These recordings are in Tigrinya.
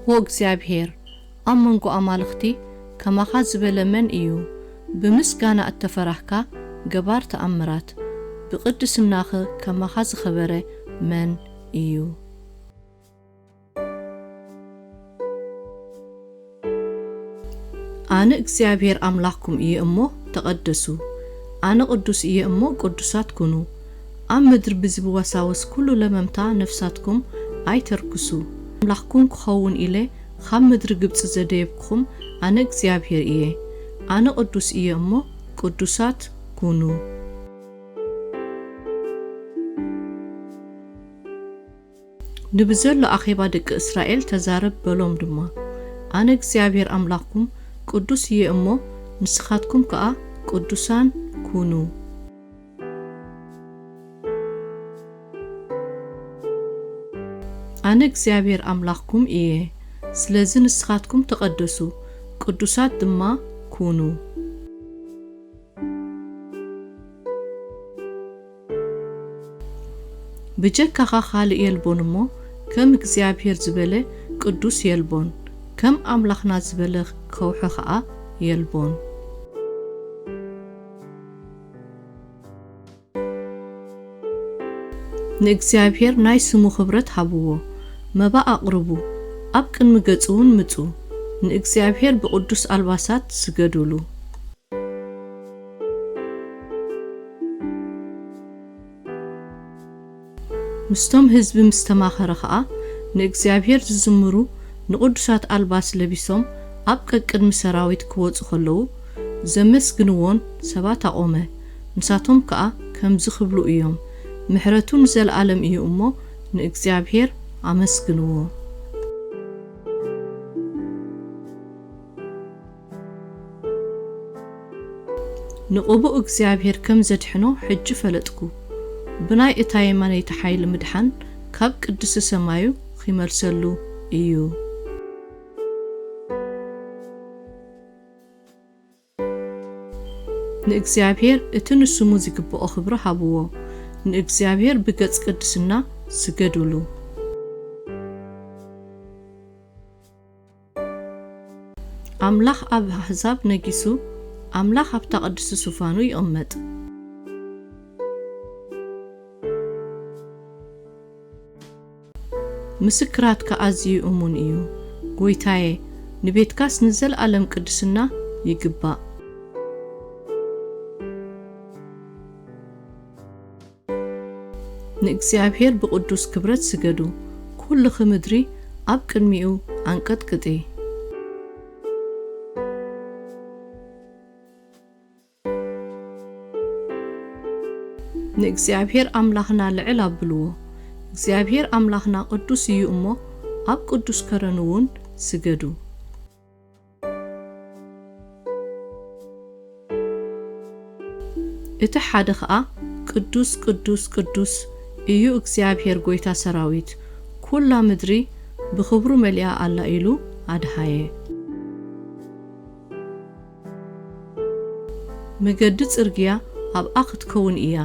ኦ እግዚኣብሔር፣ ኣብ መንጎ ኣማልኽቲ ከማኻ ዝበለ መን እዩ? ብምስጋና እተፈራህካ ገባር ተኣምራት፣ ብቕድስናኸ ከማኻ ዝኸበረ መን እዩ? ኣነ እግዚኣብሔር ኣምላኽኩም እየ እሞ ተቐደሱ፣ ኣነ ቅዱስ እየ እሞ ቅዱሳት ኩኑ። ኣብ ምድሪ ብዝብወሳወስ ኩሉ ለመምታ ነፍሳትኩም ኣይተርክሱ። ኣምላኽኩም ክኸውን ኢለ ካብ ምድሪ ግብጺ ዘደየብኩኹም ኣነ እግዚኣብሔር እየ። ኣነ ቅዱስ እየ እሞ ቅዱሳት ኩኑ። ንብዘሎ ኣኼባ ደቂ እስራኤል ተዛረብ በሎም ድማ፣ ኣነ እግዚኣብሔር ኣምላኽኩም ቅዱስ እየ እሞ፣ ንስኻትኩም ከኣ ቅዱሳን ኩኑ። ኣነ እግዚኣብሔር ኣምላኽኩም እየ፣ ስለዚ ንስኻትኩም ተቐደሱ፣ ቅዱሳት ድማ ኩኑ። ብጀካኻ ካልእ የልቦን እሞ፣ ከም እግዚኣብሔር ዝበለ ቅዱስ የልቦን፣ ከም ኣምላኽና ዝበለ ከውሒ ኸኣ የልቦን። ንእግዚኣብሔር ናይ ስሙ ኽብረት ሃብዎ፣ መባእ ኣቕርቡ፣ ኣብ ቅድሚ ገጹ እውን ምጹ፣ ንእግዚኣብሔር ብቕዱስ ኣልባሳት ስገዱሉ። ምስቶም ህዝቢ ምስ ተማኸረ ኸኣ፣ ንእግዚኣብሔር ዝዝምሩ ንቕዱሳት ኣልባስ ለቢሶም ኣብ ቀቅድሚ ሰራዊት ክወጹ ኸለዉ፣ ዘመስግንዎን ሰባት ኣቖመ። ንሳቶም ከኣ ከምዚ ኽብሉ እዮም፣ ምሕረቱ ንዘለኣለም እዩ እሞ፣ ንእግዚኣብሔር ኣመስግንዎ። ንቕቡእ እግዚኣብሔር ከም ዘድሕኖ ሕጂ ፈለጥኩ። ብናይ እታ የማነይቲ ሓይሊ ምድሓን ካብ ቅድስቲ ሰማዩ ኺመልሰሉ እዩ። ንእግዚኣብሔር እቲ ንስሙ ዚግብኦ ኽብሪ ሃብዎ። ንእግዚኣብሔር ብገጽ ቅድስና ስገዱሉ። ኣምላኽ ኣብ ኣህዛብ ነጊሱ፣ ኣምላኽ ኣብታ ቅድስቲ ዙፋኑ ይቕመጥ። ምስክራትካ ኣዝዩ እሙን እዩ፣ ጐይታየ፣ ንቤትካስ ንዘለኣለም ቅድስና ይግባእ። ንእግዚኣብሔር ብቕዱስ ክብረት ስገዱ፣ ኵልኺ ምድሪ ኣብ ቅድሚኡ ኣንቀጥቅጢ። ንእግዚኣብሔር ኣምላኽና ልዕል ኣብልዎ፣ እግዚኣብሔር ኣምላኽና ቅዱስ እዩ እሞ፣ ኣብ ቅዱስ ከረኑ እውን ስገዱ። እቲ ሓደ ኸኣ፣ ቅዱስ፣ ቅዱስ፣ ቅዱስ እዩ እግዚኣብሔር ጐይታ ሰራዊት፣ ኵላ ምድሪ ብኽብሩ መሊኣ ኣላ ኢሉ ኣድሃየ። መገዲ ጽርግያ ኣብኣ ክትከውን እያ፣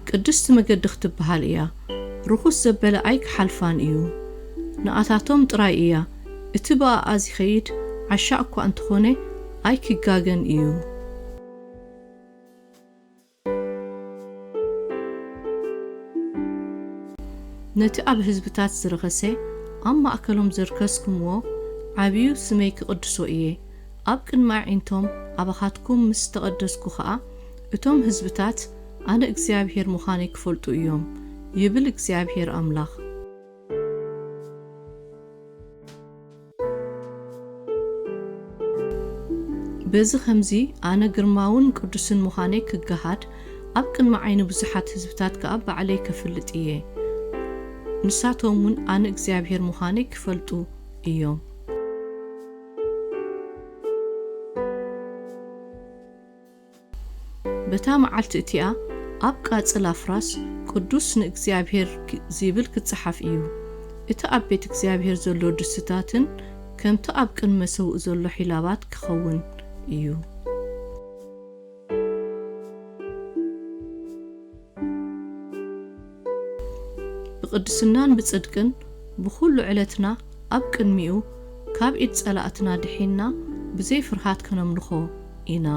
ቅድስቲ መገዲ ክትበሃል እያ። ርኹስ ዘበለ ኣይክሓልፋን እዩ። ንኣታቶም ጥራይ እያ። እቲ ብኣኣ ዚኸይድ ዓሻ እኳ እንተኾነ ኣይኪጋገን እዩ። ነቲ ኣብ ህዝብታት ዝረኸሰ፣ ኣብ ማእከሎም ዘርከስኩምዎ ዓብዩ ስመይ ክቕድሶ እየ። ኣብ ቅድሚ ኣዒንቶም ኣባኻትኩም ምስ ተቐደስኩ ኸኣ፣ እቶም ህዝብታት ኣነ እግዚኣብሄር ምዃነይ ክፈልጡ እዮም፣ ይብል እግዚኣብሄር ኣምላኽ። በዚ ኸምዚ ኣነ ግርማውን ቅዱስን ምዃነይ ክገሃድ፣ ኣብ ቅድሚ ዓይኒ ብዙሓት ህዝብታት ከኣ ባዕለይ ከፍልጥ እየ። ንሳቶም እውን ኣነ እግዚኣብሄር ምዃነይ ክፈልጡ እዮም። በታ መዓልቲ እቲኣ ኣብ ቃጽል ኣፍራስ ቅዱስ ንእግዚኣብሔር ክ-፣ ዚብል ክጸሓፍ እዩ። እቲ ኣብ ቤት እግዚኣብሔር ዘሎ ድስትታትን ከምቲ ኣብ ቅድሚ መሰውኢ ዘሎ ሒላባት ክኸውን እዩ። ብቕድስናን ብጽድቅን ብኹሉ ዕለትና ኣብ ቅድሚኡ ካብ ኢድ ጸላእትና ድሒንና ብዘይ ፍርሃት ከነምልኾ ኢና።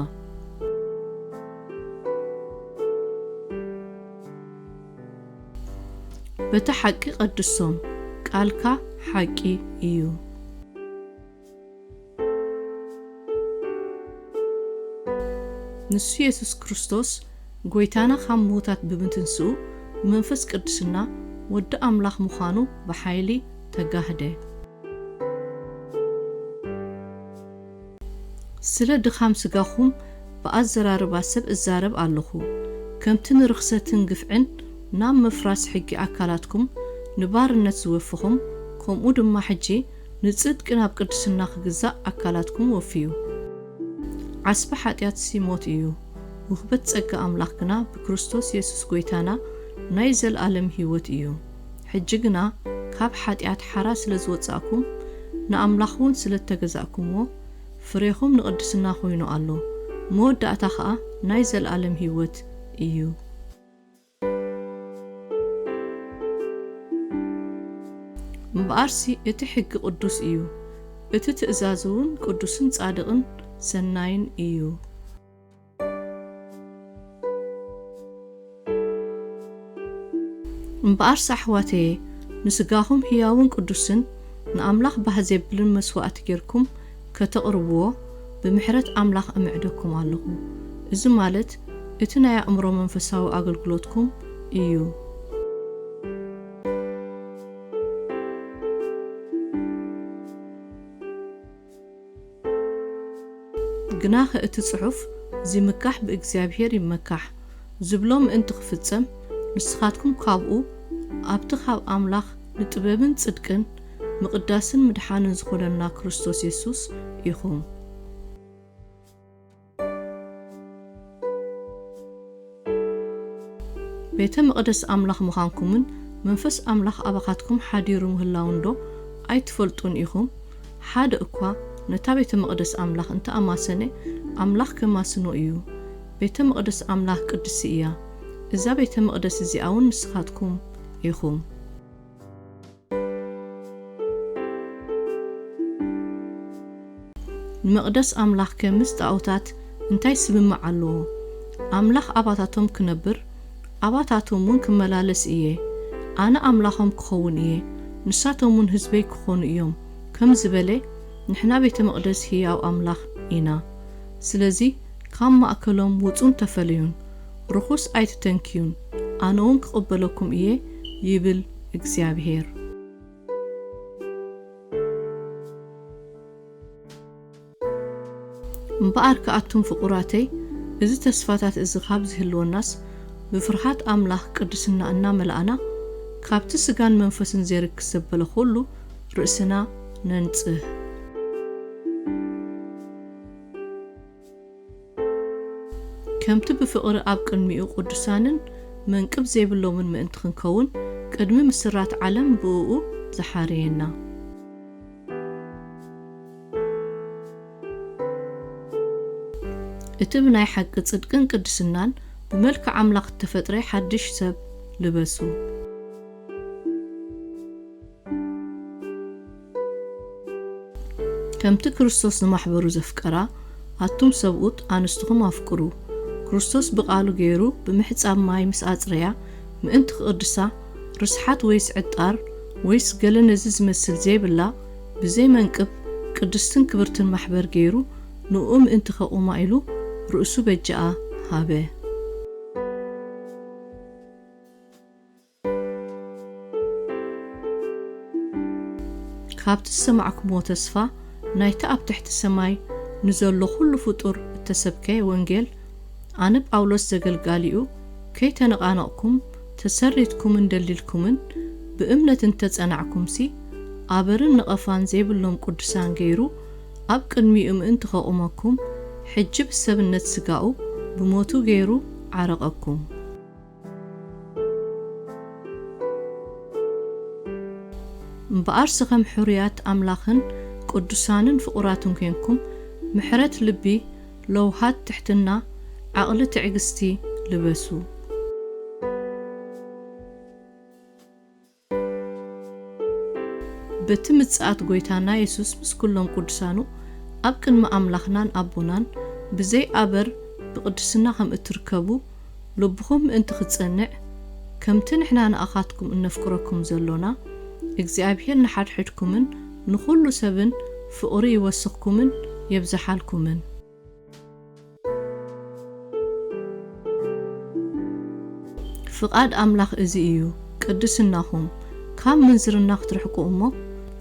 በቲ ሓቂ ቀድሶም፣ ቃልካ ሓቂ እዩ። ንሱ የሱስ ክርስቶስ ጐይታና ካብ ምዉታት ብምትንስኡ፣ ብመንፈስ ቅዱስና ወዲ ኣምላኽ ምዃኑ ብሓይሊ ተጋህደ። ስለ ድኻም ስጋኹም ብኣዘራርባ ሰብ እዛረብ ኣለኹ። ከምቲ ንርኽሰትን ግፍዕን ናብ ምፍራስ ሕጊ ኣካላትኩም ንባርነት ዝወፍኹም፣ ከምኡ ድማ ሕጂ ንጽድቂ ናብ ቅድስና ክግዛእ ኣካላትኩም ወፍዩ። ዓስቢ ሓጢኣትሲ ሞት እዩ። ውህበት ጸጋ ኣምላኽ ግና ብክርስቶስ የሱስ ጐይታና ናይ ዘለኣለም ህይወት እዩ። ሕጂ ግና ካብ ሓጢኣት ሓራ ስለ ዝወጻእኩም፣ ንኣምላኽ እውን ስለ እተገዛእኩምዎ፣ ፍሬኹም ንቕድስና ኾይኑ ኣሎ። መወዳእታ ኸኣ ናይ ዘለኣለም ህይወት እዩ። እምበኣርሲ እቲ ሕጊ ቅዱስ እዩ። እቲ ትእዛዝ እውን ቅዱስን ጻድቕን ሰናይን እዩ። እምበኣርስ ኣሕዋተየ፣ ንስጋኹም ህያውን ቅዱስን ንኣምላኽ ባህ ዜብልን መስዋእቲ ጌርኩም ከተቕርብዎ ብምሕረት ኣምላኽ እምዕደኩም ኣለኹ። እዚ ማለት እቲ ናይ ኣእምሮ መንፈሳዊ ኣገልግሎትኩም እዩ። ግናኸ እቲ ጽሑፍ፣ "ዚምካሕ ብእግዚኣብሄር ይመካሕ" ዝብሎ ምእንቲ ኽፍጸም፣ ንስኻትኩም ካብኡ፣ ኣብቲ ኻብ ኣምላኽ ንጥበብን ጽድቅን ምቕዳስን ምድሓንን ዝኾነና ክርስቶስ የሱስ ኢኹም። ቤተ መቕደስ ኣምላኽ ምዃንኩምን መንፈስ ኣምላኽ ኣባኻትኩም ሓዲሩ ምህላዉንዶ ኣይትፈልጡን ኢኹም? ሓደ እኳ ነታ ቤተ መቕደስ ኣምላኽ እንተ ኣማሰነ፣ ኣምላኽ ከማስኖ እዩ። ቤተ መቕደስ ኣምላኽ ቅድስቲ እያ። እዛ ቤተ መቕደስ እዚኣ እውን ንስኻትኩም ኢኹም። ንመቕደስ ኣምላኽከ ምስ ጣኦታት እንታይ ስምምዕ ኣለዎ? ኣምላኽ ኣባታቶም ክነብር፣ ኣባታቶም እውን ክመላለስ እየ። ኣነ ኣምላኾም ክኸውን እየ፣ ንሳቶም እውን ህዝበይ ክኾኑ እዮም፣ ከም ዝበለ፣ ንሕና ቤተ መቕደስ ህያው ኣምላኽ ኢና። ስለዚ፣ ካብ ማእከሎም ውጹን ተፈለዩን፣ ርኹስ ኣይትተንክዩን፣ ኣነ እውን ክቕበለኩም እየ፣ ይብል እግዚኣብሄር። እምበኣር ከኣቱም ፍቑራተይ፣ እዚ ተስፋታት እዚ ካብ ዝህልወናስ፣ ብፍርሃት ኣምላኽ ቅድስና እናመልኣና፣ ካብቲ ስጋን መንፈስን ዜርክስ ዘበለ ኹሉ ርእስና ነንጽህ። ከምቲ ብፍቕሪ ኣብ ቅድሚኡ ቅዱሳንን መንቅብ ዘይብሎምን ምእንቲ ክንከውን፣ ቅድሚ ምስራት ዓለም ብእኡ ዝሓረየና። እቲ ብናይ ሓቂ ጽድቅን ቅድስናን ብመልክዕ ኣምላኽ እተፈጥረ ሓድሽ ሰብ ልበሱ። ከምቲ ክርስቶስ ንማሕበሩ ዘፍቀራ፣ ኣቱም ሰብኡት ኣንስትኹም ኣፍቅሩ። ክርስቶስ ብቓሉ ገይሩ ብምሕጻብ ማይ ምስ ኣጽረያ፣ ምእንቲ ክቕድሳ፣ ርስሓት ወይስ ዕጣር ወይስ ገለ ነዚ ዝመስል ዘይብላ፣ ብዘይ መንቅብ ቅድስትን ክብርትን ማሕበር ገይሩ፣ ንእኡ ምእንቲ ከቑማ ኢሉ ርእሱ በጃኣ ሃበ። ካብቲ ዝሰማዕኩምዎ ተስፋ ናይቲ ኣብ ትሕቲ ሰማይ ንዘሎ ኹሉ ፍጡር እተሰብከ ወንጌል፣ ኣነ ጳውሎስ ዘገልጋሊኡ፣ ከይተነቓነቕኩም፣ ተሰሪትኩምን ደሊልኩምን፣ ብእምነት እንተ ጸናዕኩምሲ፣ ኣበርን ነቐፋን ዘይብሎም ቅዱሳን ገይሩ፣ ኣብ ቅድሚኡ ምእንቲ ኸቑመኩም፣ ሕጂ ብሰብነት ስጋኡ ብሞቱ ገይሩ ዓረቐኩም። እምበኣርሲ ከም ሕሩያት ኣምላኽን ቅዱሳንን ፍቑራትን ኴንኩም፣ ምሕረት ልቢ፣ ለውሃት ትሕትና፣ ዓቕሊ ትዕግስቲ ልበሱ። በቲ ምጽኣት ጐይታና የሱስ ምስ ኵሎም ቅዱሳኑ ኣብ ቅድሚ ኣምላኽናን ኣቦናን ብዘይ ኣበር ብቕድስና ከም እትርከቡ ልብኹም ምእንቲ ኽትጸንዕ፣ ከምቲ ንሕና ንኣኻትኩም እነፍቅረኩም ዘሎና፣ እግዚኣብሄር ንሓድሕድኩምን ንኹሉ ሰብን ፍቕሩ ይወስኽኩምን የብዝሓልኩምን። ፍቓድ ኣምላኽ እዚ እዩ፣ ቅድስናኹም፣ ካብ ምንዝርና ክትርሕቁ እሞ፣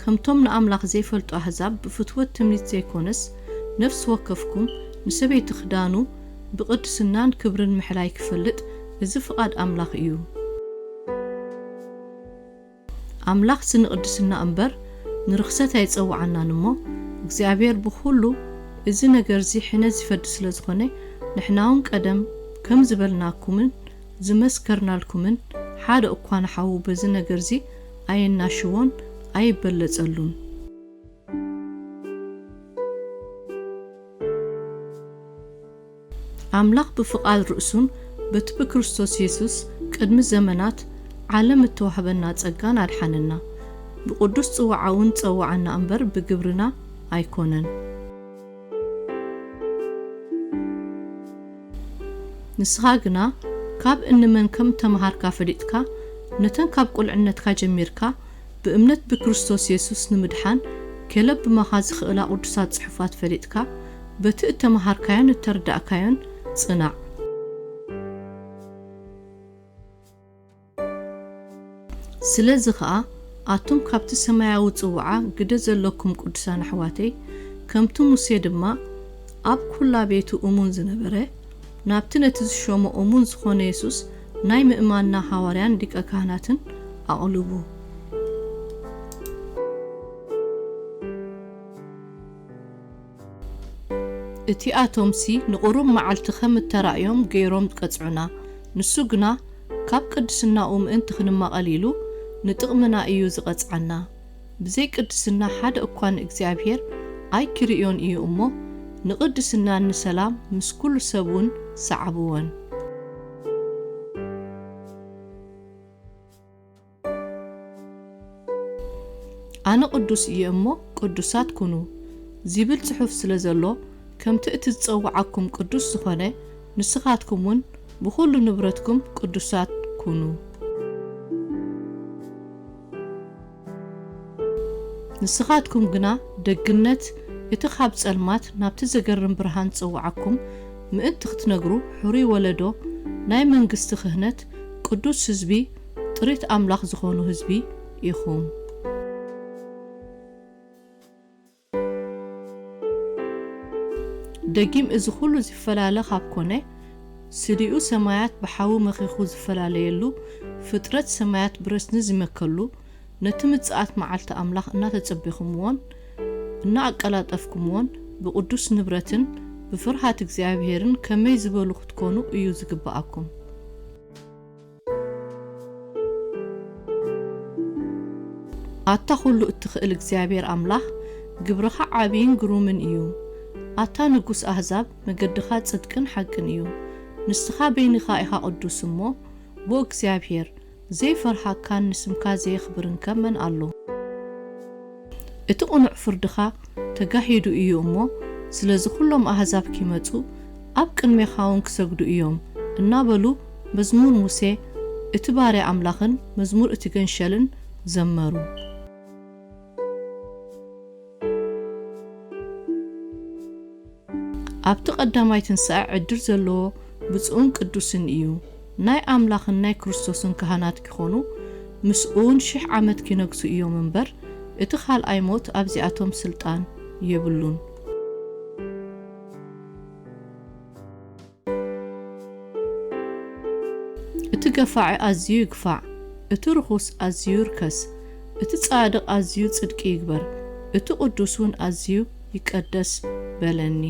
ከምቶም ንኣምላኽ ዘይፈልጡ ኣህዛብ ብፍትወት ትምኒት ዘይኮነስ፣ ነፍሲ ወከፍኩም ንሰበይቲ ክዳኑ ብቕድስናን ክብርን ምሕላይ ክፈልጥ፣ እዚ ፍቓድ ኣምላኽ እዩ። ኣምላኽ ንቕድስና እምበር ንርኽሰት ኣይጸውዓናን እሞ፣ እግዚኣብሔር ብኹሉ እዚ ነገርዚ ሕነ ዝፈዲ ስለ ዝኾነ፣ ንሕናውን ቀደም ከም ዝበልናኩምን ዝመስከርናልኩምን፣ ሓደ እኳ ንሓዉ በዚ ነገርዚ ኣየናሽዎን ኣይበለጸሉን። ኣምላኽ ብፍቓድ ርእሱን በቲ ብክርስቶስ የሱስ ቅድሚ ዘመናት ዓለም እተዋህበና ጸጋን ኣድሓነና። ብቕዱስ ጽዋዓውን ጸውዓና እምበር ብግብርና ኣይኮነን። ንስኻ ግና ካብ እንመን ከም እተመሃርካ ፈሊጥካ፣ ነተን ካብ ቁልዕነትካ ጀሚርካ ብእምነት ብክርስቶስ የሱስ ንምድሓን ከለብማኻ ዝኽእላ ቅዱሳት ጽሑፋት ፈሊጥካ፣ በቲ እተመሃርካዮን እተረዳእካዮን ጽናዕ። ስለዚ ኸኣ፣ ኣቱም ካብቲ ሰማያዊ ጽውዓ ግደ ዘለኩም ቅዱሳን ኣሕዋተይ፣ ከምቲ ሙሴ ድማ ኣብ ኵላ ቤቱ እሙን ዝነበረ፣ ናብቲ ነቲ ዝሾሞ እሙን ዝኾነ የሱስ ናይ ምእማንና ሃዋርያን ሊቀ ካህናትን ኣቕልቡ። እቲኣቶምሲ ንቑሩብ መዓልቲ ከም እተራእዮም ገይሮም ቀጽዑና። ንሱ ግና፣ ካብ ቅድስናኡ ምእንቲ ክንማቐል ኢሉ፣ ንጥቕምና እዩ ዝቐጽዓና። ብዘይ ቅድስና ሓደ እኳ ንእግዚኣብሔር ኣይኪርእዮን እዩ እሞ፣ ንቕድስናን ንሰላም ምስ ኩሉ ሰብ እውን ሰዓብወን። ኣነ ቅዱስ እየ እሞ ቅዱሳት ኩኑ ዚብል ጽሑፍ ስለ ዘሎ፣ ከምቲ እቲ ዝጸውዓኩም ቅዱስ ዝኾነ፣ ንስኻትኩም እውን ብኹሉ ንብረትኩም ቅዱሳት ኩኑ። ንስኻትኩም ግና ደግነት እቲ ካብ ጸልማት ናብቲ ዘገርም ብርሃን ዝጸውዓኩም ምእንቲ ክትነግሩ፣ ሕሩይ ወለዶ፣ ናይ መንግስቲ ክህነት፣ ቅዱስ ህዝቢ፣ ጥሪት ኣምላኽ ዝኾኑ ህዝቢ ኢኹም። ደጊም እዚ ኹሉ ዝፈላለ ካብ ኮነ፣ ስዲኡ ሰማያት ብሓዊ መኺኹ ዝፈላለየሉ፣ ፍጥረት ሰማያት ብረስኒ ዝመከሉ፣ ነቲ ምጽኣት መዓልቲ ኣምላኽ እናተጸቤኹምዎን እናኣቀላጠፍኩምዎን፣ ብቕዱስ ንብረትን ብፍርሃት እግዚኣብሔርን ከመይ ዝበሉ ክትኮኑ እዩ ዝግብኣኩም። ኣታ ኹሉ እትኽእል እግዚኣብሔር ኣምላኽ፣ ግብርኻ ዓቢይን ግሩምን እዩ። ኣታ ንጉስ ኣህዛብ፣ መገድኻ ጽድቅን ሓቅን እዩ። ንስኻ በይንኻ ኢኻ ቅዱስ እሞ፣ ብእግዚኣብሔር ዘይፈርሃካን ንስምካ ዘየኽብርን ከ መን ኣሎ? እቲ ቅኑዕ ፍርድኻ ተጋሂዱ እዩ እሞ፣ ስለዚ ኹሎም ኣህዛብ ኪመጹ፣ ኣብ ቅድሜኻውን ክሰግዱ እዮም እናበሉ፣ መዝሙር ሙሴ እቲ ባርያ ኣምላኽን መዝሙር እቲ ገንሸልን ዘመሩ። ኣብቲ ቀዳማይ ትንሳኤ ዕድል ዘለዎ ብፁዕን ቅዱስን እዩ። ናይ ኣምላኽን ናይ ክርስቶስን ካህናት ኪኾኑ፣ ምስኡ እውን ሽሕ ዓመት ኪነግሱ እዮም እምበር፣ እቲ ካልኣይ ሞት ኣብዚኣቶም ስልጣን የብሉን። እቲ ገፋዒ ኣዝዩ ይግፋዕ፣ እቲ ርኹስ ኣዝዩ ይርከስ፣ እቲ ጻድቕ ኣዝዩ ጽድቂ ይግበር፣ እቲ ቅዱስ እውን ኣዝዩ ይቀደስ በለኒ።